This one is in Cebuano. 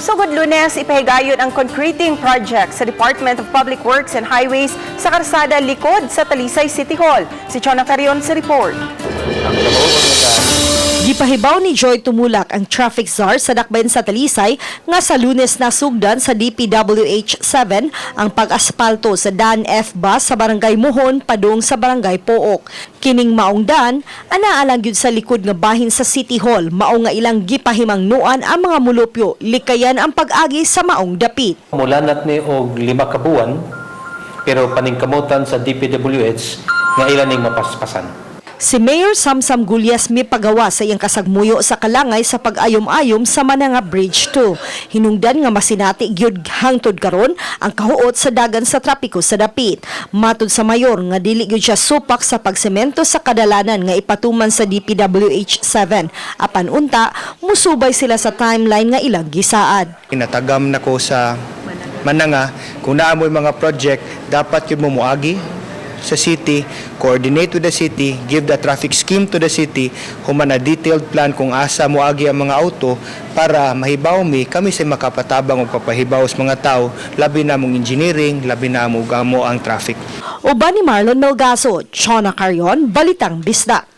Sugod Lunes, ipahigayon ang concreting project sa Department of Public Works and Highways sa karsada likod sa Talisay City Hall. Si Chona Carion sa report. Gipahibaw ni Joy Tumulak, ang traffic czar sa Dakbayan sa Talisay, nga sa Lunes nasugdan sa DPWH 7 ang pag-aspalto sa Dan F. Bus sa Barangay Muhon padung sa Barangay Pook. Kining maong dan, anaa lang gyud sa likod nga bahin sa City Hall, mao nga ilang gipahimangnuan ang mga mulupyo, likayan ang pag-agi sa maong dapit. Mulanat ni og 5 ka buwan, pero paningkamutan sa DPWH nga ilan ning mapaspasan. Si Mayor Samsam Gullas mipagawa sa iyang kasagmuyo sa Kalangay sa pag-ayom-ayom sa Mananga Bridge 2. Hinungdan nga masinati gyud hangtod karon ang kahuot sa dagan sa trapiko sa dapit. Matud sa mayor nga dili gyud siya supak sa pagsemento sa kadalanan nga ipatuman sa DPWH 7. Apan unta musubay sila sa timeline nga ilang gisaad. Natagam na ko sa Mananga, kung naa mo'y mga project, dapat yun mo muagi sa city, coordinate with the city, give the traffic scheme to the city, human na detailed plan kung asa moagi ang mga auto para mahibaw mi kami sa makapatabang o papahibaw sa mga tao, labi na mong engineering, labi na mo gamo ang traffic. Uban ni Marlon Melgaso, Chona Carion, Balitang Bisdak.